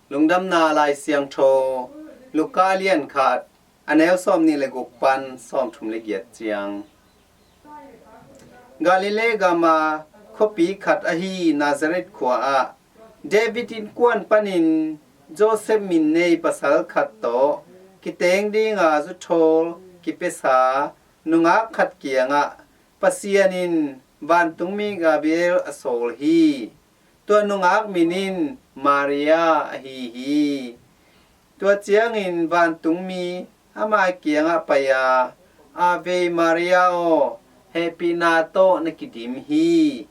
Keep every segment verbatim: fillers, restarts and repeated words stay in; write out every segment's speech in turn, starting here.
Lungdamna Lai Siangtho, Luka lian khat, a neu sawmnih le guk pan sawmthum le giat ciang. Galilee gama khuapi khat ahi Nazareth khua ah David innkuan panin Joseph min nei pasal khat tawh kiteng dinga zuthawl kipiasa nungak khat kiangah Pasian in vantungmi Gabriel a sawl hi. Tua nungak min in Maria ahi hi. Tua ciangin vantungmi ama kiangah pai-a, Ave Maria aw, hehpihna tawh na kidim hi.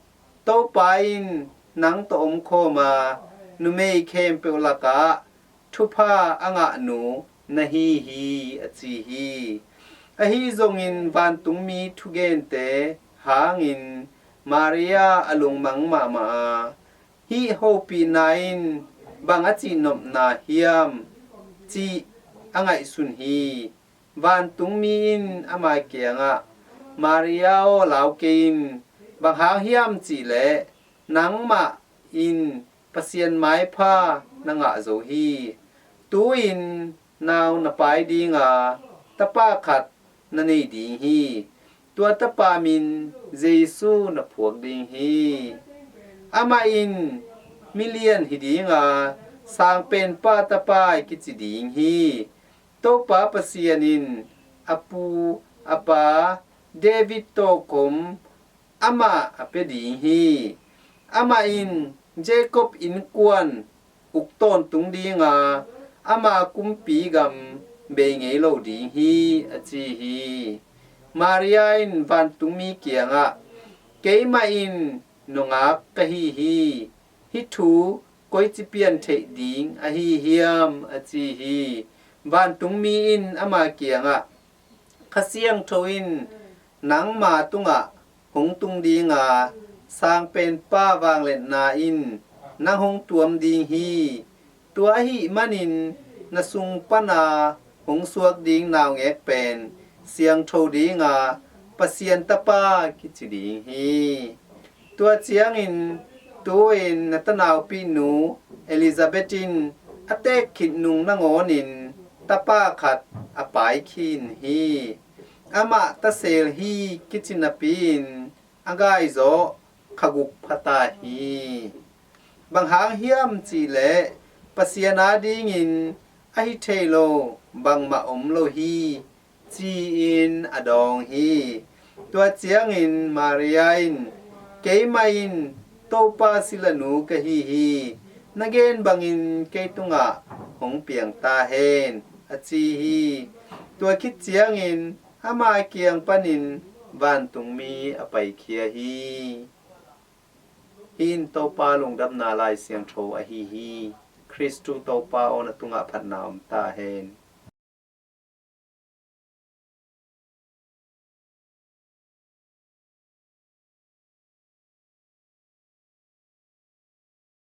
Topa in nang tawh omkhawm a, numei khempeuh lakah thupha a ngahnu na hi hi, a ci hi. Ahi zongin vantungmi thugente hangin Maria a lungmang mahmah a, hih hopihna in bang a cihnopna hiam cih a ngaihsun hi. Vantungmi in ama kiangah, Maria aw, lau kei in, bang hang hiam cihleh nangmah in Pasian maipha na ngah zo hi. Tu-in nau na pai dinga tapa khat na nei ding hi. Tua tapa min Jesu na phuak ding hi. Amah in milian hi dinga Sangpenpa tapa kici ding hi. Topa Pasian in a pu a pa David tawh kom amah a pia ding hi. Amah in Jacob innkuan uk tawntung dinga ama kumpi gam bei ngei lo ding hi, a ci hi. Maria in vantungmi kiangah, Keimah in nungak ka hi hi. Hih thu koici pian theih ding ahi hiam, a ci hi. Vantungmi in ama kiangah, Kha Siangtho in nangma tungah hong tung dinga, Sangpenpa vangliatna in nang hong tuam ding hi. Tua ahih manin na sung pana hong suak ding naungek pen siangtho dinga Pasian Tapa kici ding hi. Tua ciangin tu-in na tanaupinu Elizabeth in a teek khit nung nangawnin tapa khat a pai khin hi. Amah tasel hi kici napi-in a gaizaw kha guk phata hi. Bang hang hiam cihleh Pasian adingin a hi thei lo bangmah om lo hi, ci-in a dawng hi. Tua ciangin Maria in, Keimah in Topa silanu ka hi hi. Na gen bangin kei tungah hong piang ta hen, a ci hi. Tua khit ciangin ama kiang panin vantungmi a paikhia hi. Hih in Topa lungdamna Lai Siangtho ahi hi. Khristu Topa aw, na tungah phatna om ta hen.